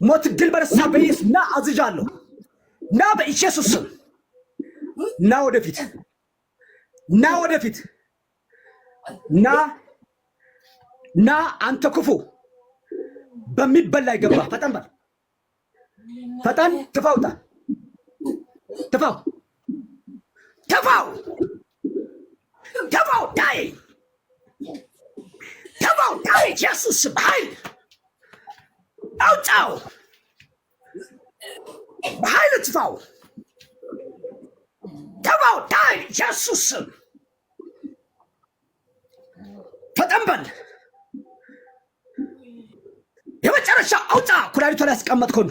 ሞት ድል በነሳ በኢየሱስ ና አዝዣለሁ። ና በኢየሱስ ስም ና ወደፊት፣ ና ወደፊት፣ ና ና። አንተ ክፉ በሚበላ ይገባ። ፈጠን በል ፈጠን። ትፋውጣ ትፋው፣ ትፋው፣ ትፋው፣ ዳይ ትፋው፣ ዳይ። ኢየሱስ በኃይል አውጣው፣ በኃይል ትፋው፣ ትፋው፣ ዳይ። ኢየሱስ ስም ፈጠን በል። የመጨረሻ አውጣ። ኩላሊቷ ላይ ያስቀመጥከውን፣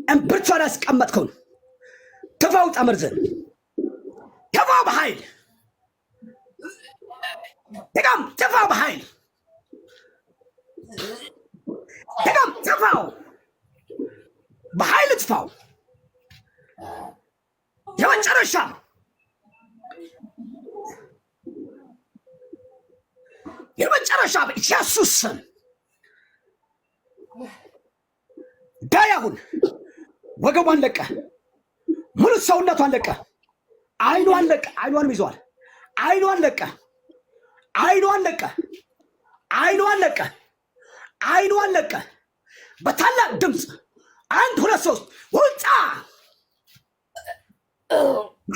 እምብርቷ ላይ ያስቀመጥከውን ትፋው፣ ውጣ፣ መርዝን ትፋው በኃይል ድገም፣ ትፋው በኃይል ድገም፣ ትፋው በኃይል ትፋው። የመጨረሻ የመጨረሻ በኢየሱስ ስም ዳይ። አሁን ወገቧን ለቀ፣ ሙሉ ሰውነቷን ለቀ፣ አይኗን ለቀ፣ አይኗንም ይዘዋል። አይኗን ለቀ፣ አይኗን ለቀ፣ አይኗን ለቀ፣ አይኗን ለቀ። በታላቅ ድምፅ አንድ ሁለት ሶስት ውጣ!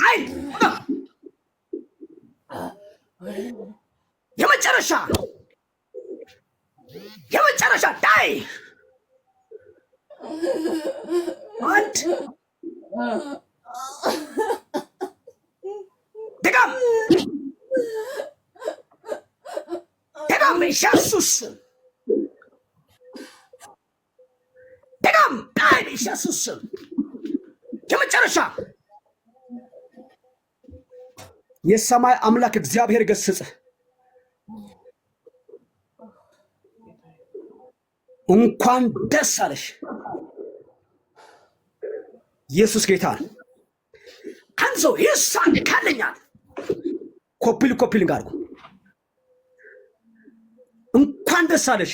አይን የመጨረሻ የመጨረሻ ዳይ። አንድ ድገም፣ ድገም፣ ኢየሱስ ስም ድገም፣ ዳይ ኢየሱስ ስም የመጨረሻ። የሰማይ አምላክ እግዚአብሔር ገስጽህ። እንኳን ደስ አለሽ። ኢየሱስ ጌታ ነው። አንድ ሰው ይሳካልኛል። copy link copy link አድርጉ። እንኳን ደስ አለሽ።